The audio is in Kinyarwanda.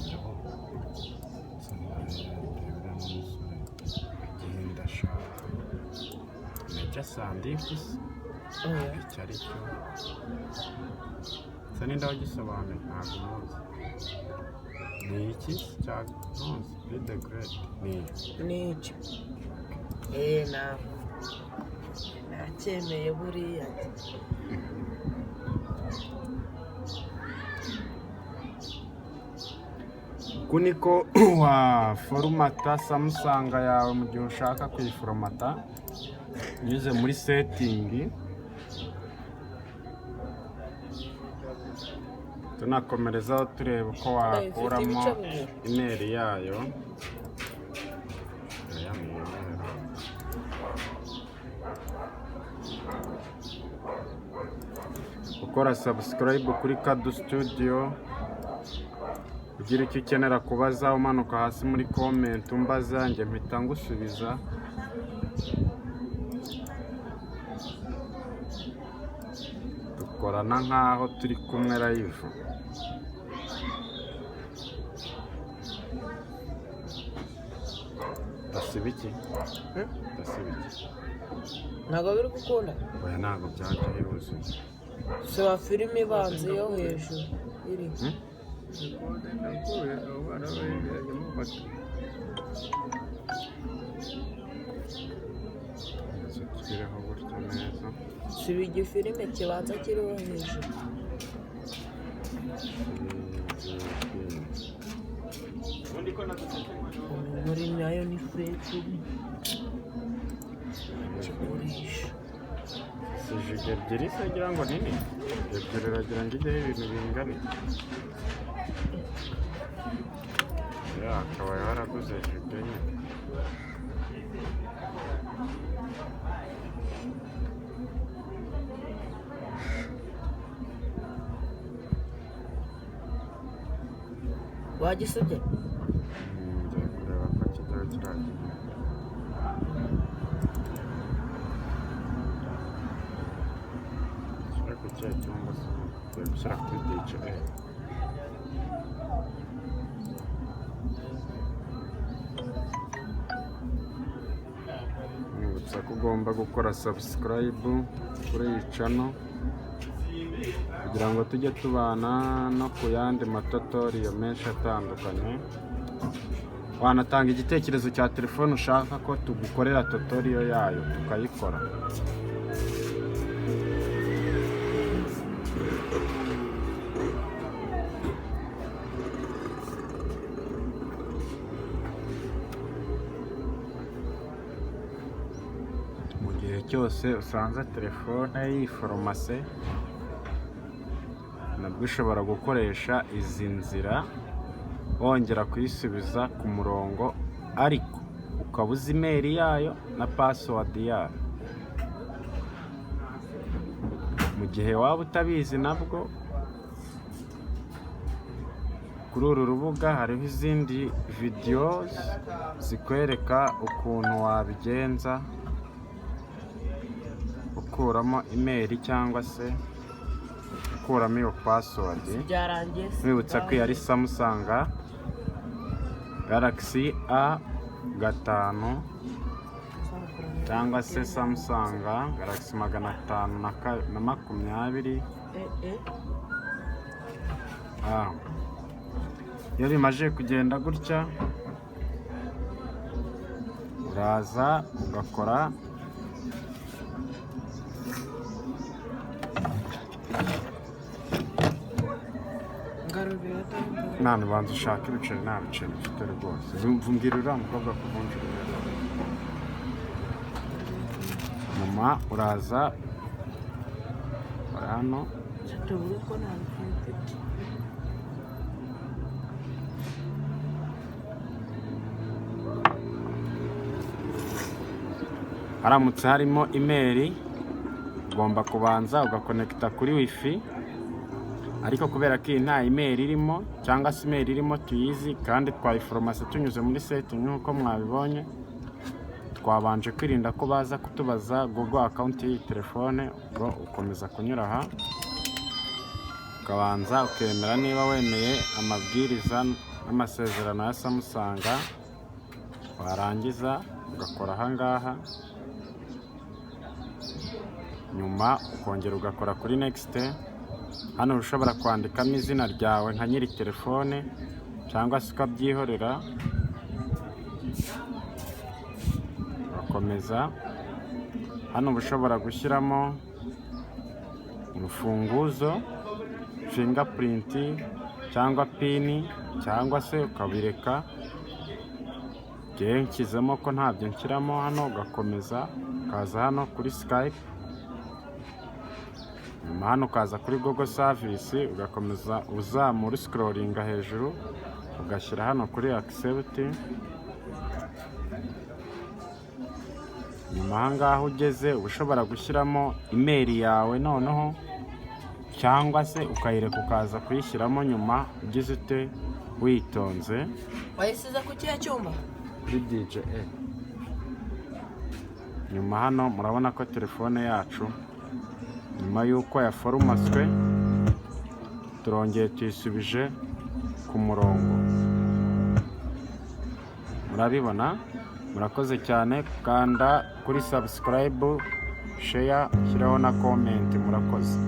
Noneho ndebera n'umusore Gihinda sha Major Sandeep se? Oya. Icyo ari cyo se ninde wagisobanuye? Ntabwo muzi. Ni iki cya ntuzi? Be the great ni Nicyo ntabwo nacyemeye buriya. Uku niko waforomata Samsung yawe mu gihe ushaka kuyiforomata unyuze muri setting. Tunakomerezaho tureba uko wakuramo ibice bibiri. IMEI yayo. Aya ni umweru. Gukora subscribe kuri Kadu Studio, ugira icyo ukenera kubaza umanuka hasi muri comment umbaza, njye mpita ngusubiza. Dukorana nk'aho turi kumwe live. Ndasiba iki? Hmm? Ndasiba iki? Ntabwo biri gukunda. Oya, ntabwo byajya yuzuye. Siba filime ibanza yo hejuru iri. Hmm? Ndakuye abo bana bajya mufata. Inzu turiho gutya neza. Siba igifilime kibanza kiriho hejuru. Muri nayo ni fake kigurisha. Si giga ebyiri se? Agira ngo nini ebyiri, uragira ngo ijyeho ibintu bingana iki? Ya akaba yaraguze giga enye. Wagisibye? Ngiye kureba ko kijyaho kiriya gihe. Shyira ku kihe cyumba se? Ugiye gushyira kuri DHA? Nibutsa ko ugomba gukora subscribe kuri iyi channel kugira ngo tujye tubana no ku yandi ma tutorial menshi atandukanye. Wanatanga igitekerezo cya telefone ushaka ko tugukorera tutorial yayo, tukayikora. Mu gihe cyose usanze telefone yiforomase, nabwo ushobora gukoresha izi nzira wongera kuyisubiza ku murongo, ariko ukaba uzi IMEI yayo na password yayo. Mu gihe waba utabizi, nabwo kuri uru rubuga hariho izindi videos zikwereka ukuntu wabigenza ukuramo IMEI cyangwa se ukuramo iyo password. Byarangiye se? Mwibutsa ko iyi ari Samsung Galaxy A 5 cyangwa se Samsung Galaxy 520. A. Iyo bimaze kugenda gutya, uraza ugakora Ngarurira. None banza ushake ibiceri. Nta biceri mfite rwose. Mbwira uriya mukobwa kuvunjira. Nyuma uraza uri hano. Tubure ko nta biceri mfite. Haramutse harimo IMEI, ugomba kubanza ugakonekita kuri WiFi, ariko kubera ko iyi nta IMEI irimo, cyangwa se IMEI irimo tuyizi kandi twayiforomase tunyuze muri setting nk'uko mwabibonye, twabanje kwirinda ko baza kutubaza Google account y'iyi telefone. Ubwo ukomeza kunyura aha. Ukabanza ukemera niba wemeye amabwiriza n'amasezerano ya Samsung, warangiza ugakora ahangaha, nyuma ukongera ugakora kuri next. Hano ushobora kwandikamo izina ryawe nka nyiri telefone cyangwa se ukabyihorera, ugakomeza. Hano uba ushobora gushyiramo urufunguzo, fingerprint cyangwa PIN, cyangwa se ukabireka. Njyewe nshyizemo ko ntabyo nshyiramo. Hano ugakomeza, ukaza hano kuri skip, nyuma hano ukaza kuri Google service, ugakomeza uzamura uscrollinga hejuru, ugashyira hano kuri accept. Nyuma ahangaha ugeze uba ushobora gushyiramo email yawe noneho, cyangwa se ukayireka ukaza kuyishyiramo nyuma ugize ute, witonze. Wayisize ku kihe cyumba? Kuri DJA. Nyuma hano murabona ko telefone yacu, nyuma y'uko yaforumaswe, turongeye tuyisubije ku murongo, murabibona. Murakoze cyane. Kanda kuri subscribe, share, shyiraho na comment. Murakoze.